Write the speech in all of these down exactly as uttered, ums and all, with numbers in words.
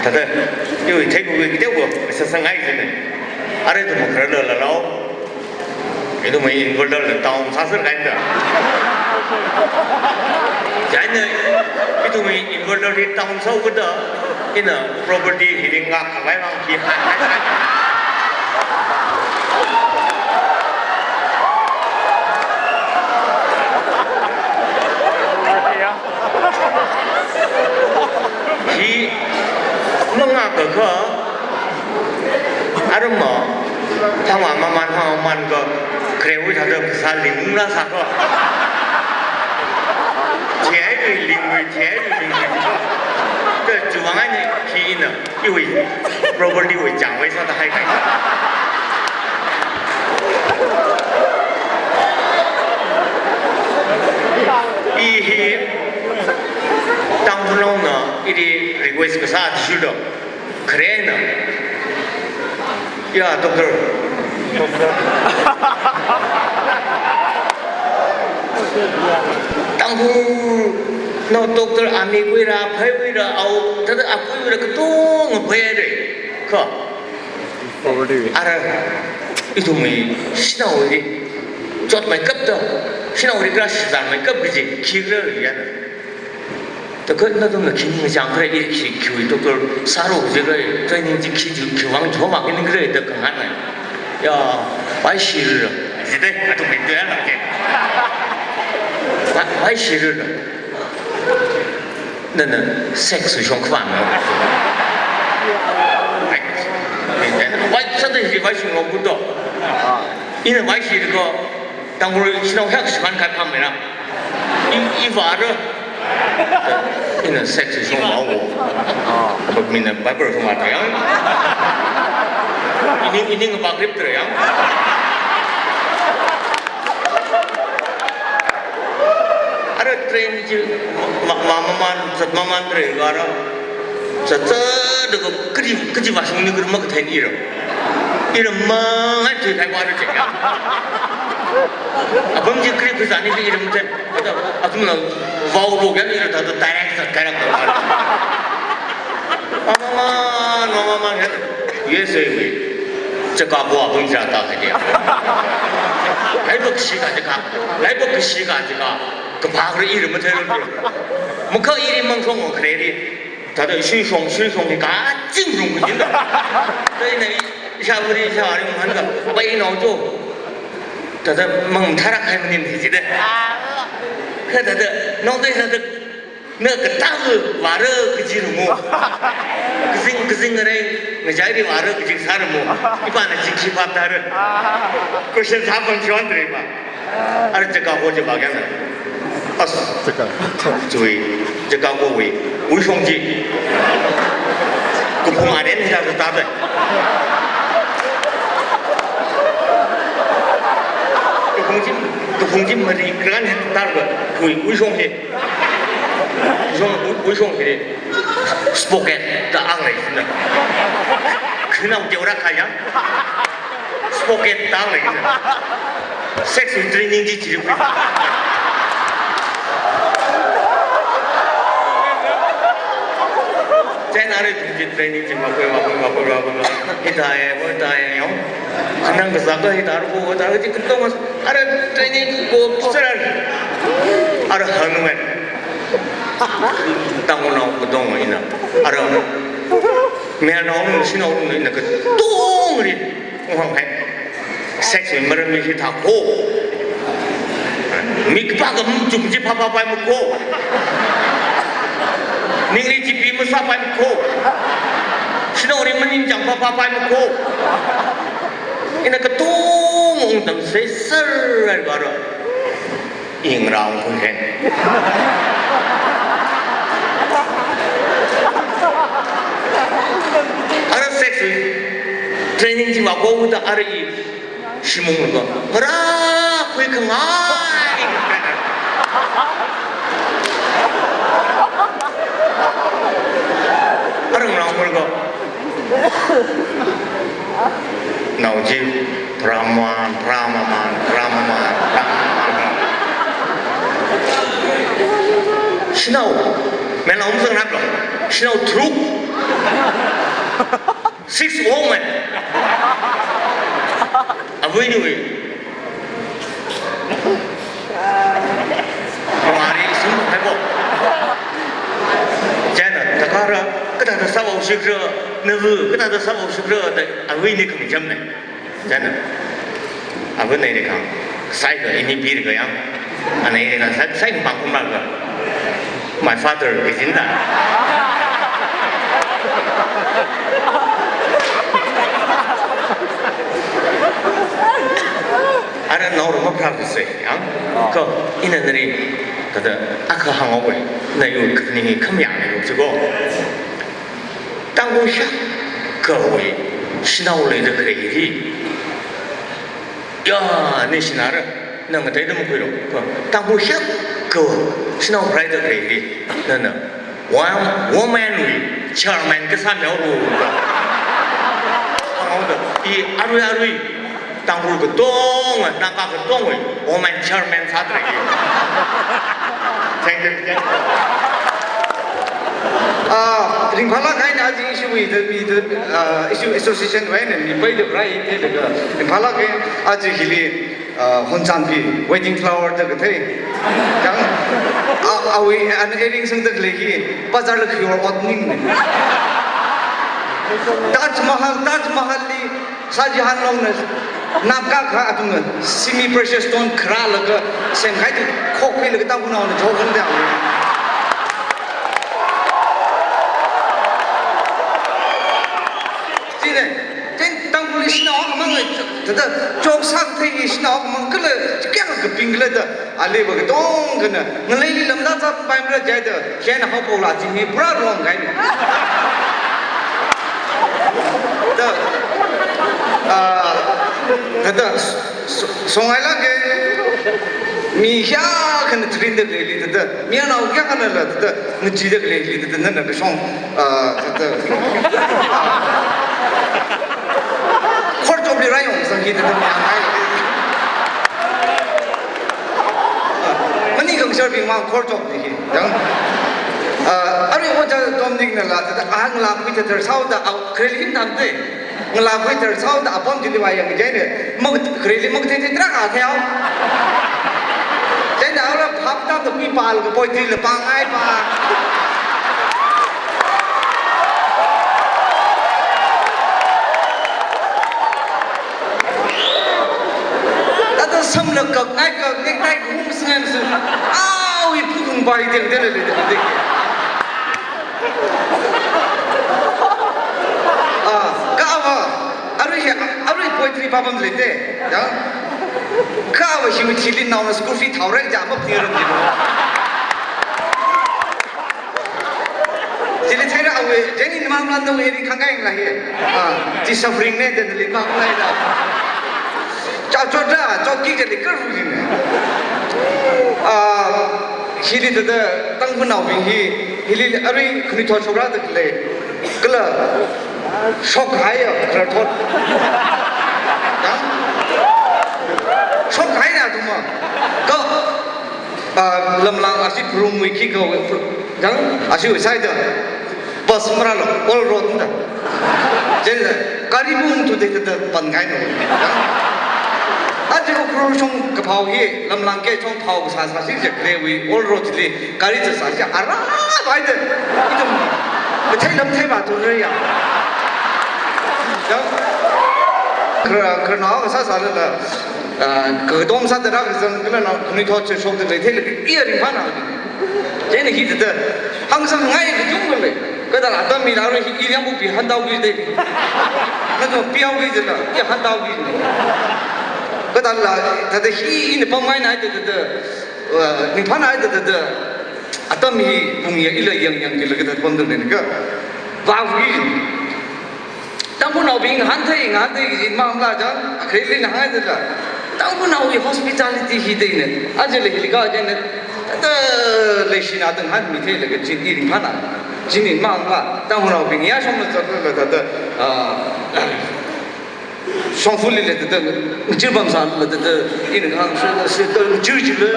Thāda, iwui theikakhui kateokha sāsangngai jina. Arui ithum khararla lalao. Ithumwui inverter la down sāser kahaina. Chieina ithumwui inverter hi down sāhaoda, ina property hi ringkakhavai vang hi. Hi mangakakha, arama, thangwa maman, thangwa maman kha, kharewui thāda phasā lingla sākha. Theihairui lingwui, theihairui lingwui. Kha chiwui vang eina hi ina, iwui property wui changwui sāda haikahai. I hi Tangkhulnaona ili request kasā athishurda. Kharena. Ya, doctor. Tangkhulnao doctor amikuira, phaiwuira, ao, thāda akuiwuira katonga phaihaira. Kha. Poverty. Ara, ithumwui shanaowui chotmeikapta, shanaowui kra shizanmeikap kaji, khikhala yana. Thākha nathumna khi ningchāngkhala, i khi, khiwui doctor sāra kaji khala, training chi khi, khi, khiwui vang chomang khi ningkhala da kahāngna. Ya, vaishira. Jidai, athum min tuya na ke. Va-, vaishira. Nana sex wui shong khavāna. Vai, sāda hi vaishung lo kuto. Ina vaishira ko, Tangkhul shanao hek shiman kai pam mena. I, i vāra. Ina sex wui shong mao. But mina Bible shong matra yang. Ini, ini ngabak rip tra yang. Ara train chi ma, ma, maman, zat maman re gara. Zat, zat, da ka, kaji, kaji vāshungni kar makathei ira. Ira mangai chi khai vāra che ya. Apam chi kri kuzani chi ira mate. Athumna vao lo ya ira thāda direct zat kairak da. Mama, mama, mama, U S A wui Chicago apam jata hai dia. Laibak shi ka jika, laibak shi ka jika, kaphā kare ira mathei lo. Makha iri mangshong khareri. Thāda shuishong, shuishong hi kaching rung kajin da. Thāda ina ishāvāri, ishāvāri manghan ka, pai nao jo. Thāda mang tharak hai maning hi jida. Kha thāda, nao dai thāda, na katā vāra kaji rumo. Kazing, kazing ngarai, ngajairi vāra kaji sā rumo. Ipana chi khi phap tara. Question sā pang chuan tre ba. Ara Chicago chi ba kya na. As. Chicago. Chui, Chicago wui, wuishong chi. Kaphung aden hi ta ta ta. Kaphung chi, kaphung chi mari kran hi ta ta. Wui, wuishong hi. Wuishong, wuishong hi. Spoken da ang lei na. Khanao teora kaya. Spoken da ang lei na. Sex wui training chi chi kui. China re chi training chi makhui, makhui, makhui, makhui. Ita e, ita e, yo. Khanang kazak ka ita ru ko, ita ru chi kantong mas. Ara training ko sarar. Ara hanumen. Tangkhulnao kutong ina. Ara. Mayarnao, shanaonao ina katong ri. Uhang hai. Sex wui maramli hithā ko. Mi kapā ka machum chi phaphapai ma ko. Ningli chipi masāpai ma ko. Shanaoli maningchāng phaphapai ma ko. Ina katong ungtam sāser rai vāra. Ingrao khui hen. Ara sex training chi vāko da ara i shimung lo. Ngarā khui khangai. Ara ngarā khui ko. Nao chi Brahman, Brahman, Brahman, Brahman. Shanao, menao mazangraplo. Shanao tharuk. Six women. Avui nawui. Mangāli sum haibo. Chieina, thakha rā, kathāda sāvāshikra, nava, kathāda sāvāshikra, da, avui ni khangacham ne. Chieina, avui ni khang, sāda ini pira kha yang. Ana ini khang, sā, sāda pāngkumra kha. My father is in that. Ara naorā mapharāsei, yang? Kha, ina nali, kathāda, akha hānghaowa, nawui khani khamayā na yo chiko. Tangkhul shākhawui shanao leida khalei hi. Ya, ni shanao rā, nana ngateida makhuilo. Kha, Tangkhul shākhawui shanao leida khalei hi. Nana, wo-, woman wui chairman kasā mihaolu. Kha, hānghaoda, i arui arui. Tangkhul katonga, Naga katongawui, woman chairman sāda lei. Thank you, thank you. Ah, ringphālāk eina aja ishiwui da, mi da, ah, ishiwui association wui eina mi paida rai theilaga. Ringphālāk eina aja hili, ah, Honchānpi, wedding flower da kathei. Yang, ah, awui, ana earring sangda khalei hi, bazar la khuiwui ot maning ne. Taj Mahal, Taj Mahal li, Shah Jahan longna, Naga kha athumna, semi precious stone kharālaga, semkahai chi khokhuilaga Tangkhulnaona jokhaoda. Chieina, chieina Tangkhulli shanao akhamang, thāda, chok sākathei shanao akhamang kala, kayākha kaping khala da, ali va katongkhana, ngaleili lamda zāpaimara jihaida, chieina haophokla chi mi pura wrong kahai ne. Da, ah, thāda, so-, songailāka, mi kayākhana tharinda khaleili thāda, mi anao kayākhanala thāda, ngacheeda khaleili thāda, nana kashong, ah, thāda, ah, khorchopli rāyong sangki thāda, mi anao. Ah, maningkhangasarbing mang khorchopli hi. Yang, ah, arui ojā Dominic nala thāda, ah, ngalā khuithathar sāhaoda, ah, khareli him tamte. Ngalā khuithar sāhaoda apam chili vāyang jihaina, mak-, khareli makathethe tarākha thei hao. Chieina ara phap tāda mi pālaga poetry la pāngai pa. Thāda samla kakngai kak, necktie kahung sangam su. Au, i phukung pai teng teng le le le. Ah, kha va, arui hi, arui poetry pāpam leite, ya. Kha va hiwui thili naona school fee thaorai ja map tirang jilo. Chili theira awui, Jenny ni mamla nong hili khangkai la hi. Ah, chi suffering ne, then li mamla da. Cha chot da, chot ki jali kar ru jin ne. Ah, hili thāda Tangkhulnaobing hi, hili arui khanuithot shokra da khalei. Kala, shokhaiya, khararthot. Ya? Shokhaina thuma. Kha, ah, lamlang ashi pharumwui khikha, ya? Ashiwui side da. Bus marālo, Old Road da. Chieina, gari bung tu de de de pan kai no. Aja Ukhrul shong kaphao hi, lamlang kachong phao kasā sāsi je kharewui, Old Road li, gari cha sāsi, ara, bai de. Ithum, mathei lamthei va tu re ya. Ya. Khara, khararnao kasā sālala, ah, katom sāda rākazang kala nao, khanuithot chi shokda lei thei le, iya ringphāna. Chieina hithāda, hāngsang ngai kachungkha lei. Kathāda atam mila arui hi i Yangbupi hantao ki de. Nato piao ki de la, i hantao ki de. Kathāla, thāda hi ina pamngaina thāda, uh, ningphāna thāda, atam hi pung ya ila yang yang kila kathāda pamda lei ka. Vāki. Tangkhulnaobing ngahānthei, ngahānthei kaji mamla jang, akharilin hāngai dala. Tangkhulnaowui hospitality hi dei ne. Ajala hili ka jang ne. Thāda leishina tang hānmi theilaga chin i ringphāna. Chinin mamla, Tangkhulnaobing ya shongna zatlala thāda, ah, shongfali le thāda, ngachir pamsāla thāda, ina kahāng shida, shida, ngachir chila.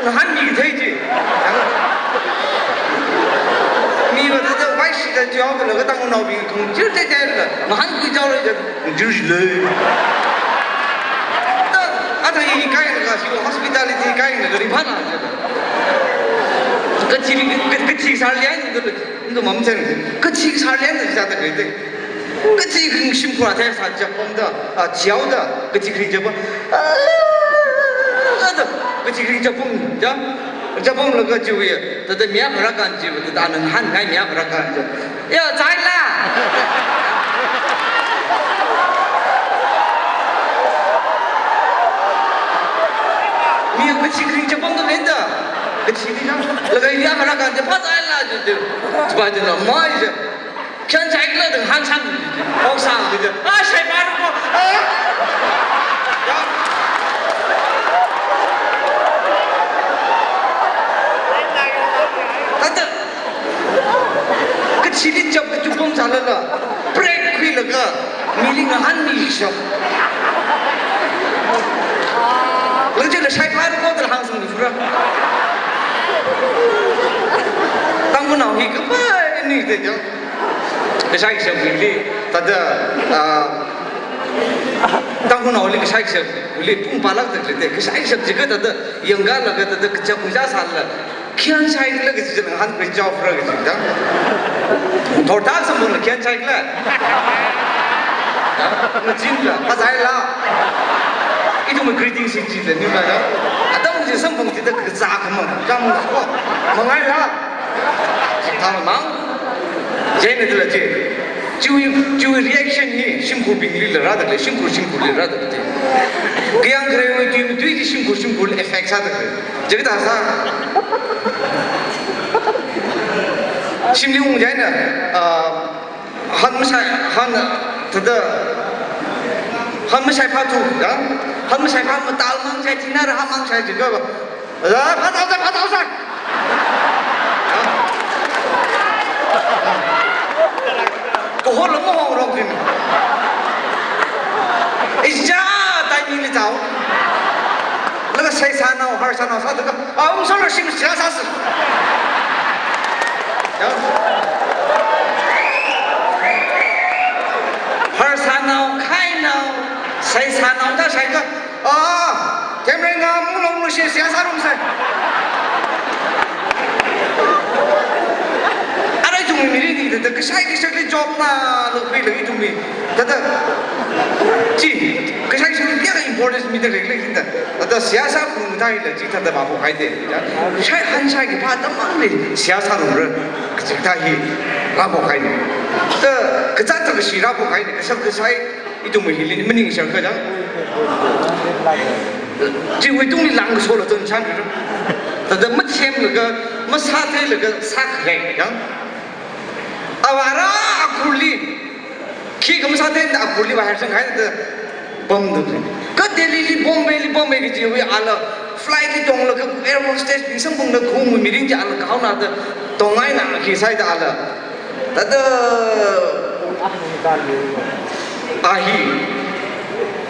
Ngahānmi thei chi. Miva thāda vaishida chihaoda laga Tangkhulnaobing khangachir thei thei la. Ngahānkhui chihaola ja, khangachir lei. Ta, athang hi kaina kashi hospitality kaina kari phana ja. Kachi, ka, kachi sar lian da, da mamsen. Kachi sar lian da ja ta kai te. Kachi khring shimkhur athei sā japamda, a, chihaoda, kachi khring japam. A, da, kachi khring japam, ja. Japamlaga chiwui, thāda mi akha rākān chiva, thāda ana ngahānngai mi akha rākān ja. Ya, zaila. Mi kachi khring japamda lenda. Kachi ni ja. Laga mi akha rākān ja, phā zaila ja, ja. Chiva china mai ja. Khayān shaikhala da hāngsang, hoksang da, a, shaiphāra ko, a. Thāda, kachili chap kachupam sālala, break khuilaga, mili ngahānmi shap. Lajila shaiphāra ko da hāngsang ni fura. Tangkhulnao hi kapai ni de ja. Kashai kashapli, thāda, ah, Tangkhulnaoli kashai kashapli, pung palak tak lite, kashai kashap jiakha thāda, yangkalaga thāda, kachap kachā sāla, khayān shaikhala kachi chang han khui chao fra kachi chang. Thorta samphangla khayān shaikhala. Ya, ngachinla, phāzaila. Ithum greeting sing chila, ni ma ya. Atam chi samphang chida kazā khamang, kam ko, mangaila. Thang mang. Jaina dila je. Chiwui, chiwui reaction hi shimkhurbinglila rāda lei, shimkhur shimkhurli rāda lei. Kayāng kharewui tui matui chi shimkhur shimkhurli effect sāda lei. Jiakha thāsā. Shimli ung jaina, ah, han mashai, han, thāda, han mashaiphāthu, ya? Han mashaiphā matal mang shai, thina raha mang shai jiakha. Phātao sai, phātao sai. Kahorla mahongrok jin. Ija, timing li tao. Laga shaisānao, harsānao sāda ka, a, ung solo shim shira sāsa. Ya. Harsānao, khainao, shaisānao da shaika. Ah, camera ngam long lo shi siya sa rung sai. Ara ithumwui mirinli thāda kashai kashakli job na lo khuilaga ithumwui. Thāda chi kashai kashakli kayākha importance mida leilei thāda. Thāda siyasa khuitāhaila chi thāda maphokhai de. Ya. Shai han shai khipā tamangli siyasa rungra. Kachi thā hi rāphokhaina. Thāda kazāt thāda kashi rāphokhaina. Kashak kashai ithumwui hili maningshar kha jang. Chiwui tungli langkasola chonchān kha. Thāda mathemlaga, masātheilaga sākharei jang. Awui ara akhurli, khikha masātheida akhurli vāhaisang kahai thāda pamda. Kha Delhili, Bombayli, Bombay kajiwui ala flightli tonglaga air hostessbing samphangda khaungwui mirin chi ala kahaona da tongngaina khi sāhaida ala. Thāda a hi,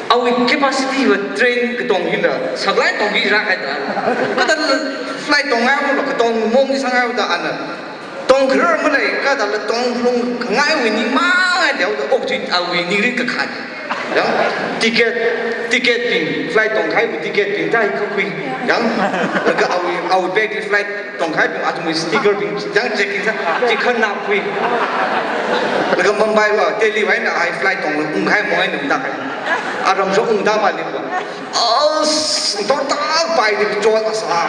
awui capacity va train katong hila, saklai tongki rākahai da. Kathāda flight tongngai va katong mong ni sāngai va da ana. Tongkharar malei, kathāda tongkhalung khangaiwui ningmang ai da, ok chi awui ningrin kakhan. Yang, ticket, ticketbing, flight tongkahaiwui ticketbing thā hi kakhui. Yang, laga awui, awui bagli flight tongkahaibing athumwui stickerbing, yang check in sā, chi khanā khui. Laga Mumbai va, Delhi va eina a hi flight tongla, ungkahai mong eina ungda kahai. Aram shok ungda pali va. As, dor tak pai di chol asa.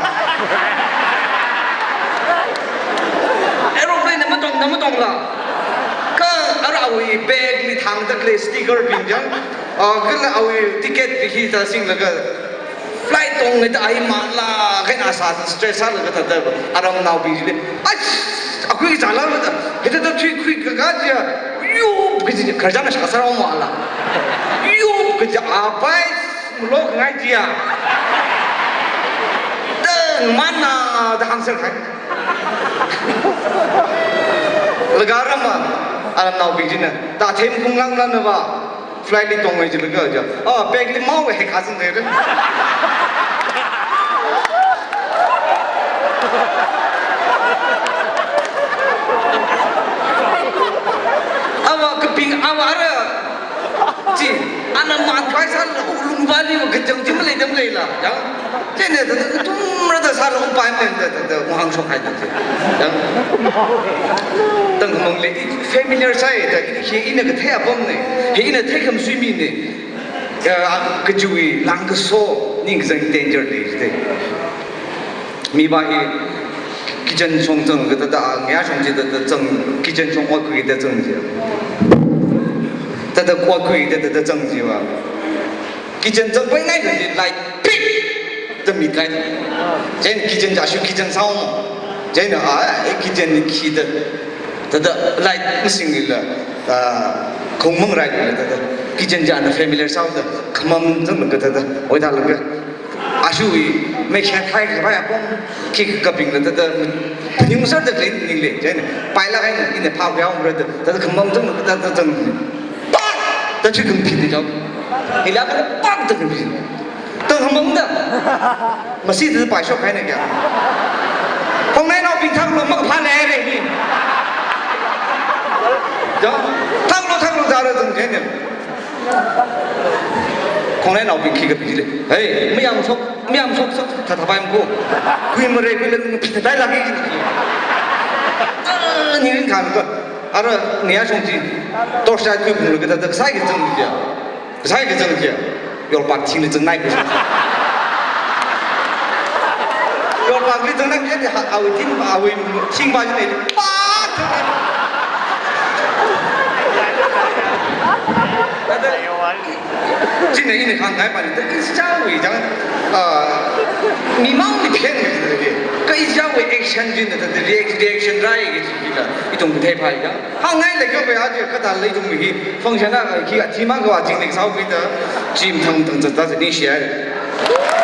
Aeroplane na matong, na matongla. Kha ara awui bagli thangda khalei stickerbing jang. Ah, kala awui ticketbing hi thāsinglaga. Flight tonghaida a hi malākha eina sā stress sālaga thāda aramnaobing chili. Ai, akhui zālala da. Hithāda thuikhui kaka jiya. Yup kaji kharjan sā sāra mala. Yup kaji apai lok ngai jiya. Tangmana da hāngser kahai. Laga aram, aramnaobing china. Thāda themkhung langla na va. Flightli tongwui jilaga ja. Ah, bagli mao hek hazang de. Chieina thāda kathumrada sālaga upai maleimada thāda unghāngshok haida chi. Ya. Tangkhamangli familiar sāhaida, hi ina kathei apamna, hi ina theikhamsui mina. Ya, kachiwui langkaso, ningkazang danger lei jida. Miva hi kitchen shong zanglaga thāda, ngayā shong chi thāda zang, kitchen shong ot khuida zang chi. Thāda ot khuida thāda zang chiva. Kitchen zangpaingai kajila light pik da mitkahai. Chieina kitchen chi ashi kitchen sāhaowa. Chieina, ah, eh, kitchen li khi da, thāda light masinglila, ah, khongmang railila thāda. Kitchen chi ana familiar sāhaoda, khamam zanglaga thāda, oida laga. Ashiwui, mei khat hai khavai apong, khikha kapingla thāda, phaning sāda khalei ningli, chieina, pailāk eina, ina phākhuihaora da, thāda khamam zanglaga thāda zang. Pak! Da chi khamphida chao. Hila pa pak da khamphida. Tangkhamangda. Masi da paishok haina kya. Khongnainaobing thaklu makaphā leira ni. Ja, thaklu, thaklu zara zang jene. Khongnainaobing khikha pili. Hey, mayangshok, mayangshok shok, thāthāpai mako. Khuimarei khuilaga phithātai lagi. Ah, ni ringkhan ko. Ara ngayā shong chi. Torchlight khuiphunglaga thāda kasai kazang kya. Kasai kazang kya. Yorpāk thingli zangnai ko. Yorpākli zangnai kya, awui thing, awui thingpa china. Pak! Chieina ina hāngkahai pāna, thāda ichichāwui chang, ah, mimangli phen, kha ichichāwui action china thāda react-, reaction rai kaji chila, ithum katheiphai ya. Hāngngailei kyo kaya chi, kathālala ithum hi function a, khi athima kavā chingli sāhaokida, chi mathang mathang zatda zatni share.